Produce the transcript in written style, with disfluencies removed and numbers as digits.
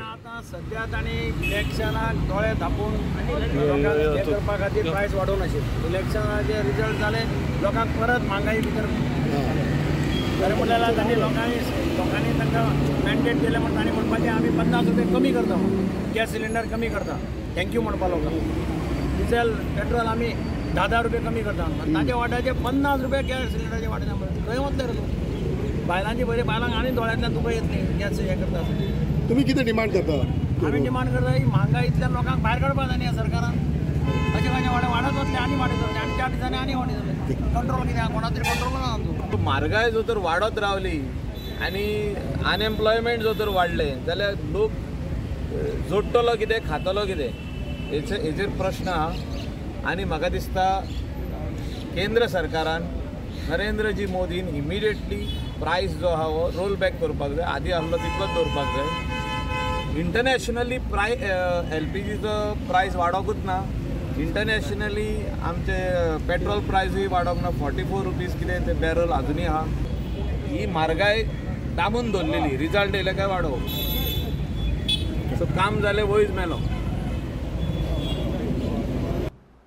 आता सध्या तांणी इलेक्शनाक दोळे धापून लोकांक हें करपा खातीर प्रायस वाडोवन आशिल्लें. इलेक्शनाचे रिजल्ट जाले, लोकांक परत म्हारगाय भितर खरें म्हणल्यार तांणी लोकांनी तांकां मॅन्डेट दिलें म्हण तांणी म्हणपाचें आमी 50 रुपया कमी करता म्हण, गॅस सिलिंडर कमी करता, thank you म्हणपा लोकांक. डिझेल पेट्रोल आमी 10-10 रुपया कमी करता, ताच्या वाट्याचे 50 रुपया गॅस सिलिंडराचे वाट्याचे खंय वतले रे लोक? बायलांची बरी बायलांक आनी दोळ्यांतल्यान दुखो येतली गॅस हें करता. तुम्ही कितें डिमांड करता? आमी डिमांड करता की म्हारगाय इतल्यान लोकांक भायर काडपाक जाय न्ही सरकारान. अशें कशें वाडत वतलें आनी वाडत वतलें आनी 4 दिसांनी आनी वाडत वतलें. कंट्रोल कित्याक कोणा तरी कंट्रोल ना आमचो. म्हारगाय जर तर वाडत रावली आनी अनएम्प्लॉयमेंट जर तर वाडलें जाल्यार लोक जोडटलो कितें, खातलो कितें, हेचेर प्रश्न आहा. आनी म्हाका दिसता केंद्र सरकारान नरेंद्रजी मोदीन इमिडिएटली प्रायस जो आहा हो रोल बॅक करपाक जाय, आदी आहलो तितलोच दवरपाक जाय. इंटरनॅशनली एलपीजीचो प्रायस वाडोवकूच ना, इंटरनॅशनली आमचे पेट्रोल प्रायसूय वाडोवंक ना. 44 रुपीज कितें ते बॅरल आजुनूय आहा. ही म्हारगाय दामून दवरलेली, रिजल्ट येयले काय वाडोवप. सो काम जालें वयच मेलो.